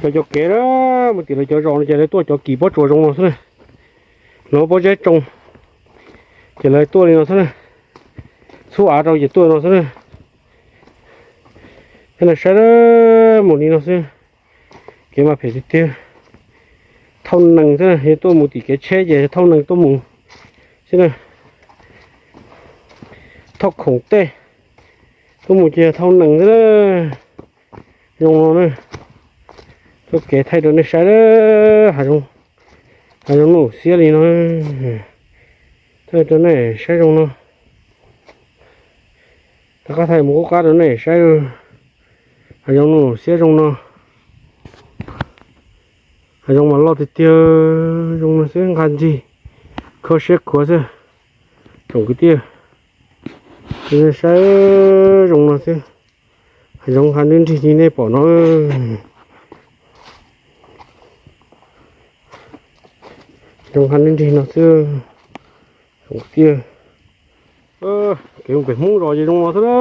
Cov kev na, mus tim lawv cov zos no ces lawv tuaj cov kis pob tsuas zoo no xwb na. Lawv pob zeb tsoo ces lawv tuaj li no xwb na. Txhub av rau ces tuaj no xwb na. Cov no saib mus li no xwb. Kev mas phem tiag tiag. Thauj nees xwb na, yog tuaj mus tim kev tsheb ces thauj nees tuaj mus xwb na. Thauj khoom tej tuaj mus ces thauj nees xwb na. Zoo no na. Tuaj kev thaij rau nej saib na. Hav zoov, hav zoov nuj xiab li no. Thaij rau nej saib zoo no. Rov qab thaij mus qub qab rau nej saib. Hav zoov nuj xiab zoo no. Hav zoov mas loj tiag tiag. Zoo no xwb, nqa ncig kho siab khuav xwb. Tsoom kwv tij, saib zoo no xwb. Hav zoov nqa nrig nrig li nej pom no. Zoo nqa nrig nrig no xwb. Tsoom kwv tij, kev mus pem Hmoob zos ces zoo no xwb na.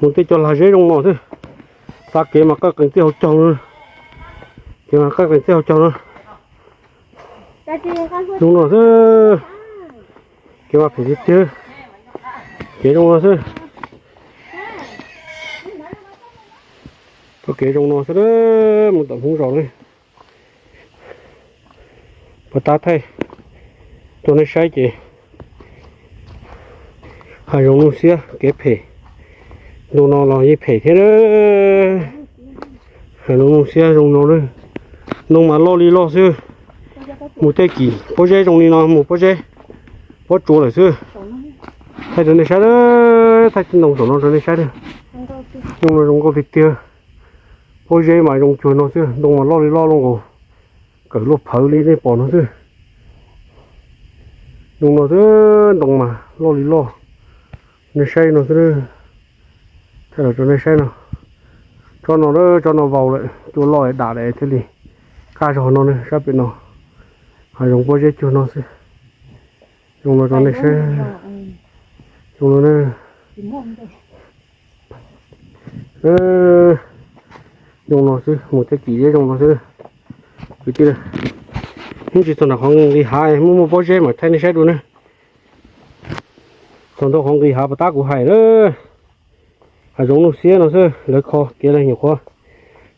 Mus tej cov lag zeb zoo no xwb. Xa kev mas qaj qees txij hauv caug no. Kev mas qaj qees txij hauv caug no. Zoo no xwb. Kev mas phem tiag tiag. Kev zoo no xwb. Txoj kev zoo no xwb, mus tom Hmoob zos na. Puas tab thaij rau nej saib ces hav zoov nuj xiab kev phem. Ntu no los yeej phem thiab na. Hav zoov nuj xiab zoo no na. Ntoo mas loj li loj xwb. Mus tej kis pob zeb zoo li no, mus pob zeb pob tsuas lawm xwb. Thaij rau nej saib, thaij tib ntoo saum no rau nej saib. Zoo no zoo nkauj tiag tiag. Pob zeb mas zoo cuag no xwb, ntoo mas loj li loj, loj nkaus kawm luaj phawv li nej pom no xwb. Zoo no xwb, ntoo mas loj li loj. Nej saib no xwb, thaij los rau nej saib no. Tsob no, tsob no vau lawm, cua loj dam lawm thiaj li kaj zog no na, sab pem no. Hav zoov pob zeb cuag no xwb. Zoo no rau nej saib. Zoo no na. Zoo no xwb, mus tej kis zeb zoo no xwb. Kwv tij, hnub tsis txog nram qhov nqis hav, muaj muaj pob zeb mas thaij nej saib dua na. Txog ntua qhov nqis hav puas tab kuv hais na. Hav zoov nuj xiab no xwb, lawv kho kev, lawv nyuam qhuav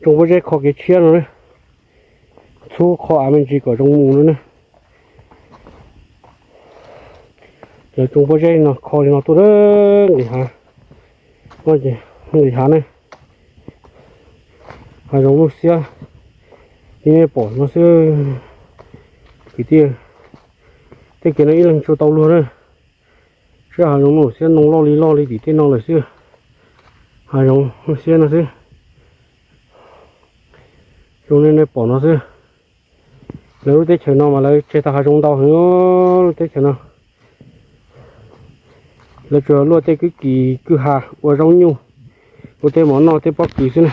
tsoo pob zeb kho kev tshiab no na. Txhub kho av me ntsis kom zoo mus no na. Lawv tsoo pob zeb no kho li no tuaj na, nqis hav. Nqis hav na. Hav zoov nuj xiab li nej pom no xwb. Kwv tij, tej kev no ib leeg tsuas tau luag na. Saib hav zoov nuj xiab, ntoo loj li loj li tim tej no lawm xwb. Hav zoov nuj xiab no xwb. Zoo li nej pom no xwb. Lawv lub teb chaws no mas lawv tseg tau hav zoov ntau heev, lub teb chaws no. Lawv tsuas luaj tej kwj kis kwj ha ua zaub nyuj, ua tej mov noj tej pob kws xwb na.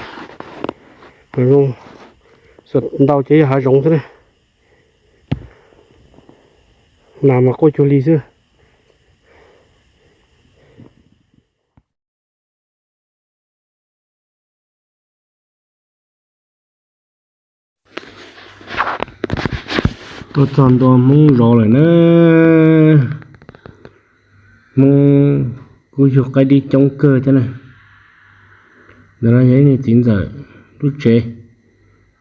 Hav zoov ntau ces yog hav zoov xwb na. Nas mas quaj cuag li xwb. Tuaj txog ntua Hmoob zos lawm na. Hmoob kuj yug qaib dib coob kawg thiab na. Ntawm no yog ib niag txiv ntxawm lub tsev,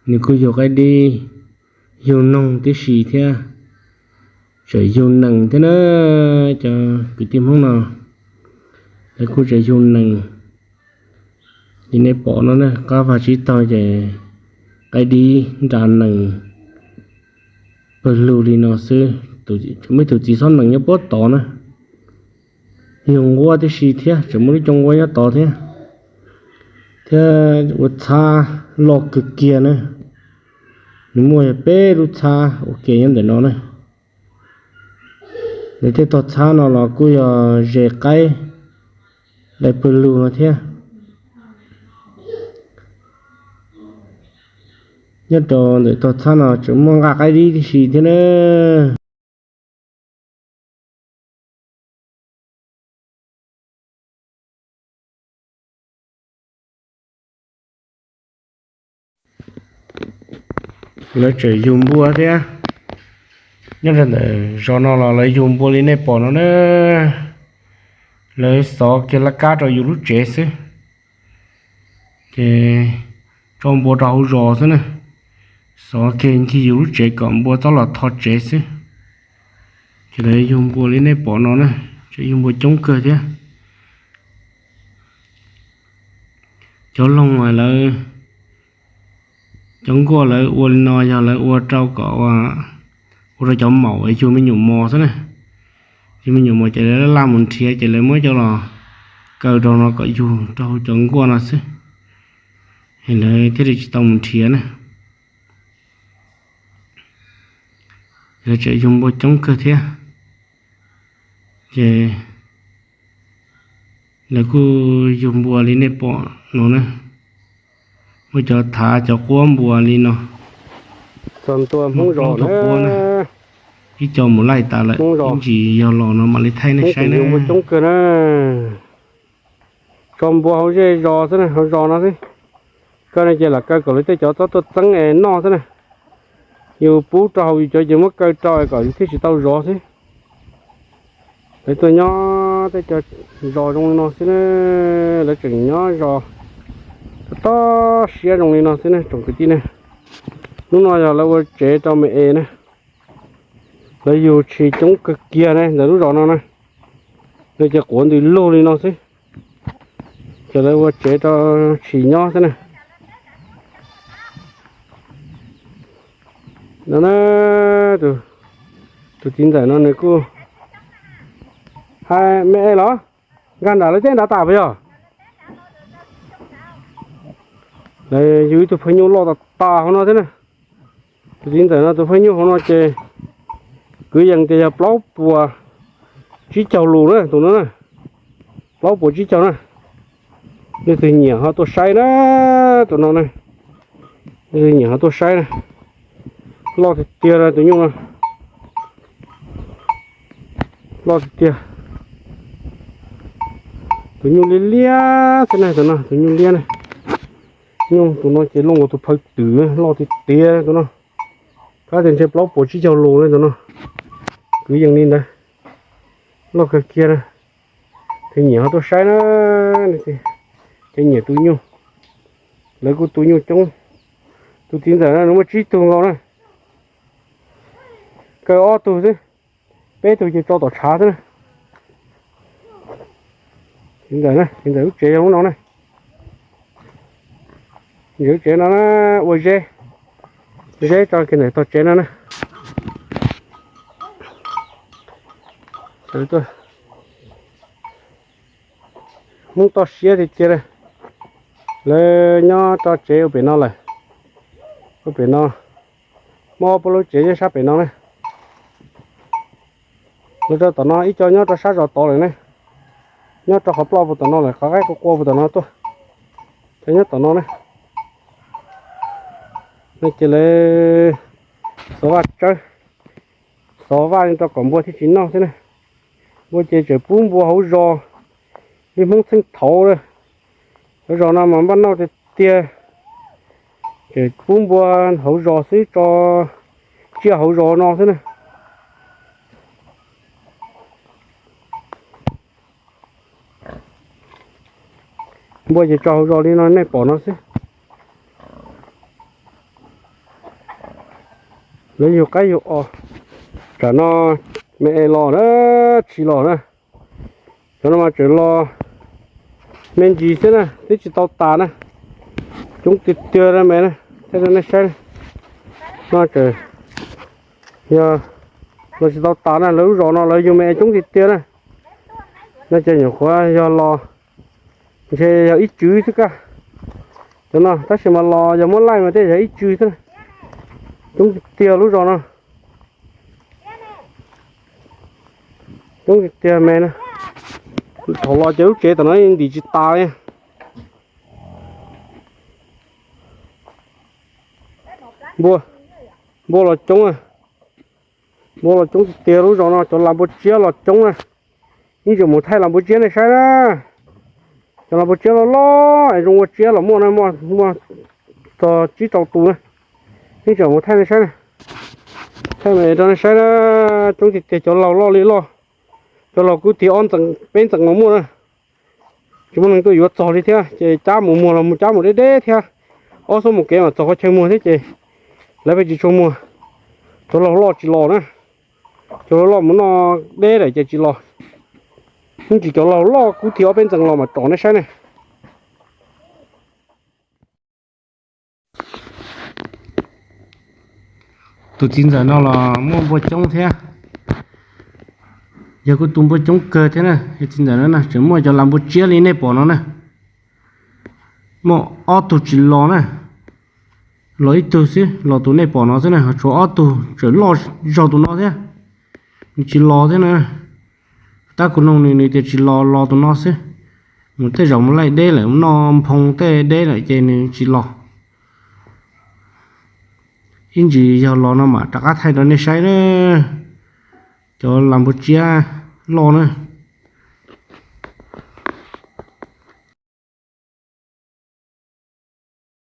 nws kuj yug qaib dib, yug noog tib si thiab, tseem yug nees thiab na. Cov kwv tij Hmoob no, lawv kuj tseem yug nees. Li nej pom no na, qab vag tsib taug ces qaib dib nra nees pawg lug li no xwb. Muaj ib tug txiv xob nees nyob puag tod na, yug nquab tib si thiab, tseem muaj lub coo nquab nyob tod thiab. Thiab ua txhab loj kawg kiag na, nws muaj yog peb lub txhab ua ke nyob ntawm no na. Lawv tej tog txhab no los kuj yog zes qaib lawv pawg lug no thiab. Nyob rau ntawm tog txhab no tseem muaj nqaj qaib dib tib si thiab na. Lawv tseem yug npua thiab. Nyob rau ntawm zos no los lawv yug npua li nej pom no na. Lawv xov kiag laj kab rau yus lub tsev xwb, ces tso npua rau hauv zos xwb na. Xov kiag ncig yus lub tsev kom npua txhob los tho tsev xwb. Ces lawv yug npua li nej pom no na, tseem yug npua coob kawg thiab. Cov loog lawv, cov nkuaj lawv ua li no yog lawv ua rau kom, ua rau cov maum yug me nyuam mos xwb na. Yug me nyuam mos ces lawv laj mus nrhiav ces lawv muab cov los kaw rau no kom yug rau hauv cov nkuaj no xwb, es lawv thiaj li tsis tau mus nrhiav na. Lawv tseem yug npua coob kawg thiab, ces lawv kuj yug npua li nej pom no na. Muab cov thav cov quab npua li no, txog ntua Hmoob zos quab na, ib co mus laij tas lawm, ib ntsis yog los no mam li thaij nej saib na. Coob kawg na. Tso npua hauv zej zos xwb na, hauv zos no xwb. Kaw no ces lam kaw kom lawv tej cov txhob tuaj txeeb es noj xwb na. Yus pub rau hauv yus cov ces muab kaw rau kom yus thiaj tsis tau zov xwb. Lawv tuaj nyob tej cov zos zoo li no xwb na, lawv tseem nyob zos tob siab zoo li no xwb na tsoom kwv tij ne. Hnub no yog lawv ua tsev rau me es na, lawv yug tshis coob kawg kiag ne ntawm lub zos no na. Lawv ces quav ntws lug li no xwb, ces lawv ua tsev rau tshis nyob xwb na. No na, tus txiv ntxawm no nws kuj, hais me es los nkag nram lawv teb nrad tas puas yog? Lawv yug ib tug phaw nyuj loj tas tas hauv no thiab na. Tus txiv ntxawm no tus phaw nyuj hauv no ces kwv yees tias yog plaub puas tsib caug lus na tus no na, plaub puas tsib caug na. Leej twg nyiam ho tuaj saib na, tus no na, leej twg nyiam ho tuaj saib na. Loj tiag tiag tus nyuj no, loj tiag tiag. Tus nyuj liab liab xwb na, tus no tus nyuj liab na. Nyuj tus no ces loj nkaus tus phaw twm, loj tiag tiag tus no. Kab tias ntshe plaub puas tsib caug lus na tus no. Kwv yees li ntawd, loj kawg kiag na. Tus nyiam ho tuaj saib na, ces nyiam tu nyuj. Lawv kuj tu nyuj coob. Tus txiv ntxawm no nws muaj tsib tug nkaus na, kaw ob tug xwb, peb tug ces tso tom tshav xwb na. Txiv ntxawm, txiv ntxawm lub tsev yog lub no na. Txiv ntxawm lub tsev no na, ua zeb, zeb tso kiag ntawm tog tsev no na. Hmoob toj siab tiag tiag na. Lawv nyob tso tsev ua pem no lawm, ua pem no, muaj ob peb lub tsev nyob sab pem no na. Los rau tom no ib co nyob rau sab zos tod lawm ne, nyob rau qhov ploj puag tom no lawm, qhov qaib qua qua puag tom no tuaj, cov nyob tom no na. No ces lawv xov vaj tsawb, xov vaj rau kom npua thiaj tsis noj xwb na. Npua ces tseem pub npua hauv zos li Hmoob txheej thaud, hauv zos no mas npaj noj tiag tiag, ces pub npua hauv zos xwb, tso tsiaj hauv zos no xwb na. Npua ces tso hauv zos li no nej pom no xwb. Lawv yug qaib yug os, tsam no me es los na, tshis los na. Cov no mas tseem los me ntsis xwb na, twb tsis tau tas na. Coob tiag tiag me na, thiaj rau nej saib. No tseem yog los tsis tau tas na, lawv lub zos no lawv yug me es coob tiag tiag na. No ces nyuam qhuav yog los ntshe yog ib tswv xwb kaj. Cov no tab sis mas los yog muab laij mas thiaj yog ib tswv xwb na. Coob tiag tiag lub zos no. Coob tiag tiag me na. Thaum los ces lub tsev tom no ntim tsis tas li. Npua, npua los coob, npua los coob tiag tiag lub zos no, cov las npua tsiab los coob na. Ib tsoom mus thaij las npua tsiab nej saib na. Cov las npua tsiab loj loj es zoo ua tsiab los muaj na, muaj txog tsib rau tus na. Ib tsam mus thaij nej saib na, thaij rau nej saib na, coob tiag tiag, cov laus loj li loj, cov laus kwv tij ob ntxees peb ntxees los muaj na. Tsis muaj neeg tuaj yuav txog li thiab ces cab mus muag los mus cab mus deb deb thiab, ob xuab moos kev mas txog qhov chaw muag thiab ces lawv pheej tsis tshua muag. Cov laus loj tsis los na, cov laus loj mus noj deb lawm ces tsis los. Ib tsam cov laus loj kwv tij ob peb ntxees los mas tsom nej saib ne. Tus txiv ntxawm no los muaj npua coob thiab, yog kuj tu npua coob kawg thiab na. Yog txiv ntxawm no na tseem muaj cov las npua tsiab li nej pom no na, muaj ob tug tsis los na, los ib tug xwb, los tus nej pom no xwb na, tshuav ob tug tseem loj zog tus no thiab, nws tsis los thiab na. Tab kuv nug nws, nws tias tsis los, los tus no xwb, mus tej zaum mus laij deb lawm, noj nphoo tej deb lawm ces nws tsis los. Ib tsam yog los no mam rov qab thaij rau nej saib na, cov las npua tsiab loj na.